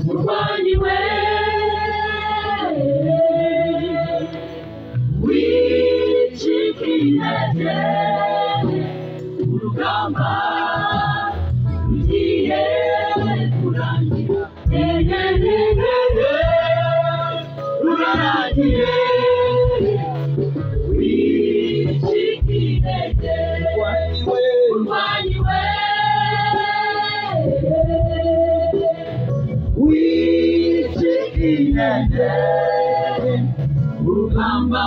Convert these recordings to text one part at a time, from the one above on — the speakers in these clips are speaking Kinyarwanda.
Murwanyi we wicika intege, urugamba rugiye kurangira, rurarangiye. Wicika intege, murwanyi we wicika intege, urugamba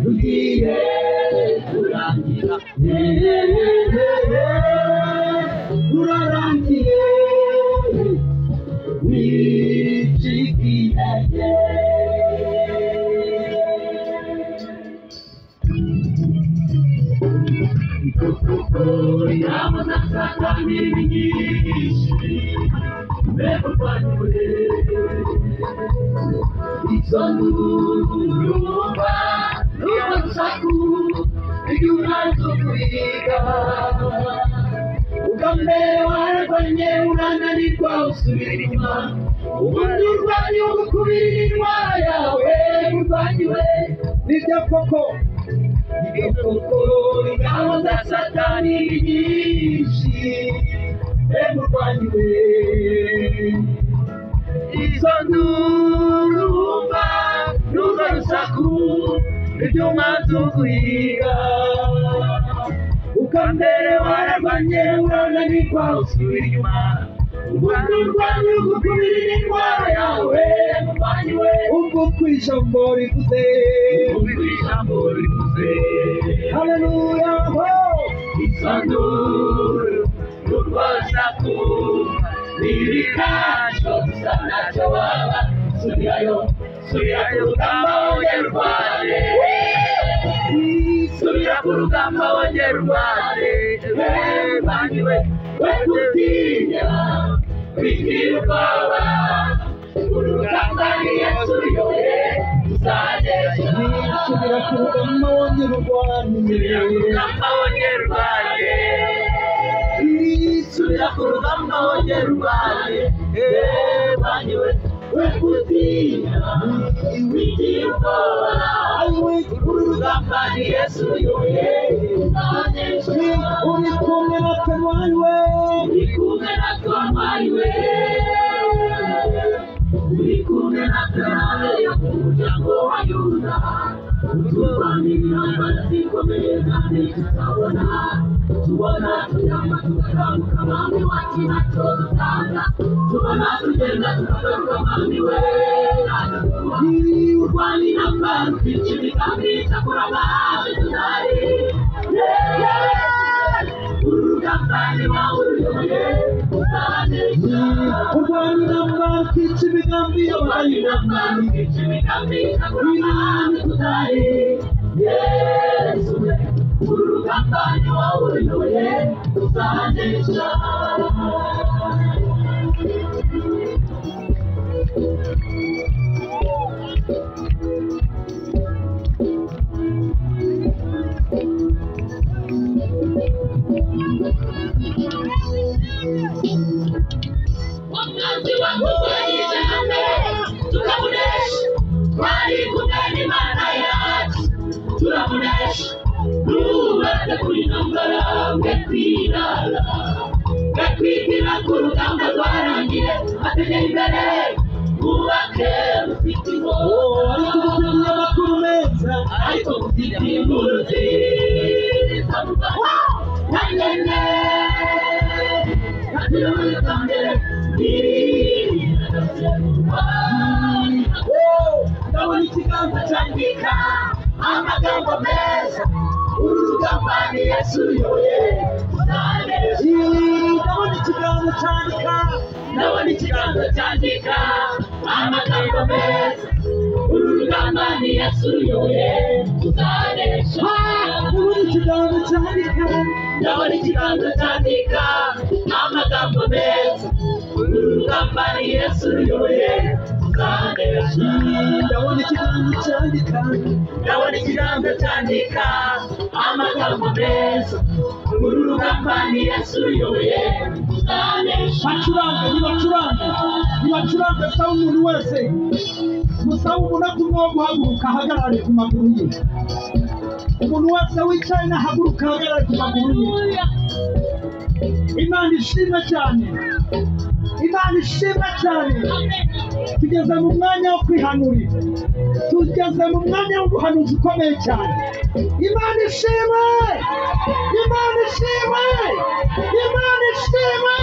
rugiye kurangira, rurarangiye. Wicika intege. Ingabo za Satani ni nyinshi, mbega urwanyi we, izo ndumva n'urwo rusaku iby'umwanzi ukwiga. Ubwa mbere wararwanye urananirwa usubira inyuma, ubundi urwanya ugukubira intwaro yawe, murwanyi we. Nibyo koko, Nibyo koko, ingabo za Satani ni nyinshi, mbega murwanyi we, izo ndumva n'urwo rusaku iby'umwanzi uguhiga. Ubwa mbere wararwanye urananirwa usubira inyuma, ubundi urwanya ugukubira n'intwaro yawe, murwanyi we. Ubwo uko ijambo rivuze, Ubwo ijambo rivuze, haleluya, ho! Izo nduru n'urwo rusaku n'ibikasho gusa ntacyo waba. Subirayo, subira ku rugamba wongere urwane, subira ku rugamba wongere urwane, murwanyi we, we gutinya, wigira ubwoba, uru rugamba ni Yesu uruyoboye, tuzanesha. Subira ku rugamba wongere urwane, Subira ku rugamba wongere urwane, subira ku rugamba wongere urwane, murwanyi we, we gutinya, wigira ubwoba, uru rugamba ni Yesu uruyoboye, tuzanesha. Uri kumwe natwe ntwari we, Uri kumwe natwe ntwari we, uri kumwe natwe ntwari yo mu muryango wa Yuda, uturwanira intambara zikomeye kandi tutabona, tubona turyama tugakanguka mwami wacu ntacyo dutanga, tubona tugenda tukagaruka mwami we ntacyo tuba. Urwana intambara ukica imigambi icyakora mwami tutari. Uru rugamba ni wowe uruyoboye, uzanesha. Urwana intambara ukica imigambi Urwana intambara ukica imigambi icyakora mwami tutari. Yesu we, uru rugamba ni wowe uruyoboye, uzanesha. Umwanzi wakurwanyije mbere tukamunesha, twari kumwe n'Imana yacu turamunesha. Nubatse kuri ntambara mwe kwirara, mwe kwibwira ko urugamba rwarangiye, ategeye imbere mwubake mufite Ariko inkota, ufite amakuru meza, ariko mufite inkuru nziza, na ndabona ikiganza cyandika amagambo meza, uru rugamba ni Yesu uruyoboye, tuzanesha. Ndabona ikiganza cyandika, Ndabona ikiganza cyandika amagambo meza, uru rugamba ni Yesu uruyoboye, tuzanesha. Ndabona ikiganza cyandika, Ndabona ikiganza cyandika amagambo meza, uru rugamba ni Yesu uruyoboye, tuzanesha. Ndabona ikiganza cyandika, Ndabona ikiganza cyandika amagambo amagambo meza. Uru rugamba ni Yesu uyoboye, tuzanesha. Bacurange, nibacurange, nibacurange. Saba umuntu wese, musaba umunota umwe wo guhaguruka ahagarare ku maguru ye. Umuntu wese wicaye nahaguruka ahagarare ku maguru ye. Imana ishimwe cyane, Imana ishimwe cyane. Tugeze mu mwanya wo kwihanurira, tugeze mu mwanya w'ubuhanuzi ukomeye cyane. Imana ishimwe, Imana ishimwe, Imana ishimwe.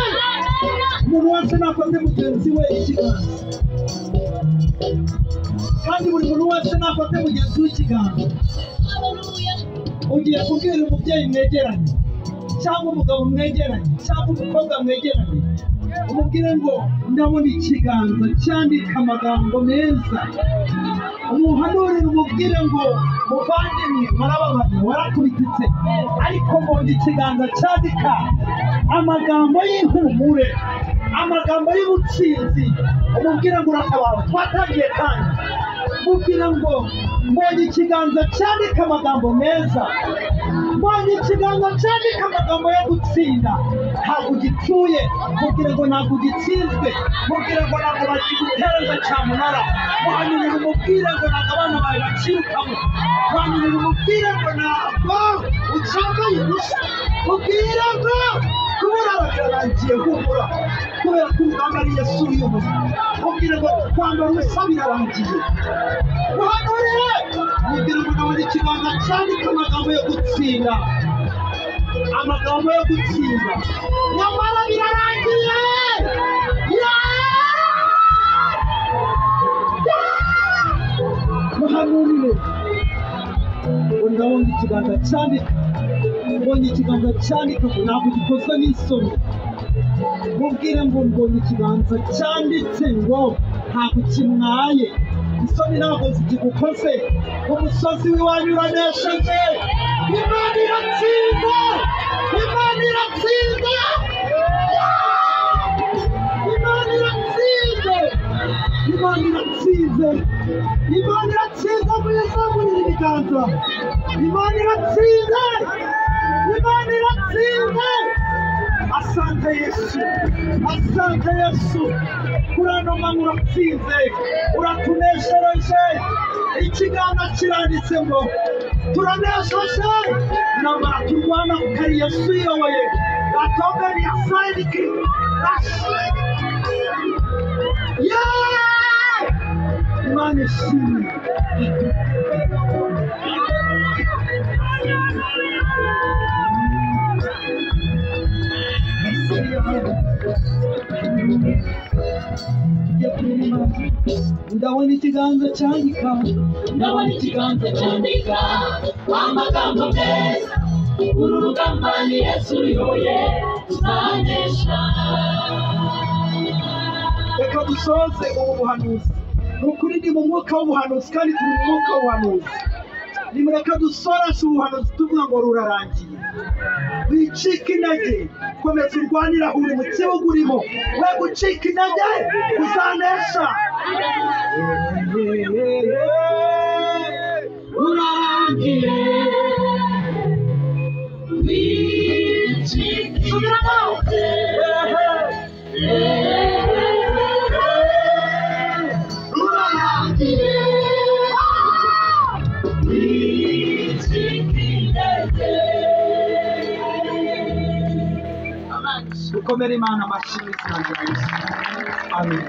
Umuntu wese nafate mugenzi we ikiganza, kandi buri muntu wese nafate mugenzi we ikiganza. Ugiye kubwira umubyeyi mwegeranye, cyangwa umugabo mwegeranye, cyangwa umukobwa mwegeranye, umubwire ngo ndabona ikiganza cyandika amagambo meza. Umuhanurire, umubwire ngo muvandimwe, warababaye, warakubititse, ariko mbonye ikiganza cyandika amagambo y'ihumure, amagambo y'ubutsinzi. Umubwire ngo uratabawe, twatangiye kandi. Mubwire ngo mbonye ikiganza cyandika amagambo meza, mbonye ikiganza cyandika amagambo yo gutsinda. Ntabwo ugipfuye, mubwire ngo ntabwo ugitsinzwe, mubwire ngo ntabwo bakigutereza cyamunara. Muhanurire, umubwire ngo ntabwo abana bawe bakirukamo. Muhanurire, umubwire ngo ntabwo ucyambaye ubusa. Mubwire ngo kubura birarangiye, humura, kubera ko urugamba ari Yesu uyoboye. Mubwire ngo kwambara ubusa birarangiye. Muhanurire, mubwire ngo ndabona ikiganza cyandika amagambo yo gutsinda, amagambo yo gutsinda. Nyamara birarangiye. Muhanurire ngo ndabona ikiganza cyandika, mbonye ikiganza cyandika ngo ntabwo gikozwe n'isoni. Mubwire ngo mbonye ikiganza cyanditse ngo ntabwo kimwaye, isoni ntabwo zikigukoze. Umusozi w'iwanyu uranesheje. Imana iratsinda, Imana iratsinda, Imana iratsinze, Imana iratsinze, Imana iratsinze. Muyizamurire ibiganza. Imana iratsinze, Imana iratsinze. Asante Yesu, asante Yesu. Kuri ano manywa uratsinze, uratuneshereje. Ikiganza kiranditse ngo turanesheje. Intambara turwana kuko ari Yesu uyoboye. Gatongani ya sayidiki. Yeee! Imana ishimwe. Tujye kuririmba. Ndabona ikiganza cyandika, Ndabona ikiganza cyandika amagambo meza. Uru rugamba ni Yesu uyoboye, tuzanesha. Reka dusoze ubu buhanuzi. Ni ukuri ni mu mwuka w'ubuhanuzi, kandi turi mu mwuka w'ubuhanuzi. Nimureke dusoreshe ubuhanuzi tuvuga ngo rurarangiye. Wicika intege, komeza urwanire aho uri mu kibuga urimo. We gucika intege, uzanesha. Rurarangiye. Wicika Subiramo. Rurarangiye. Wicika intege. Dukomere Imana amashyi mu izina rya Yesu. Amen.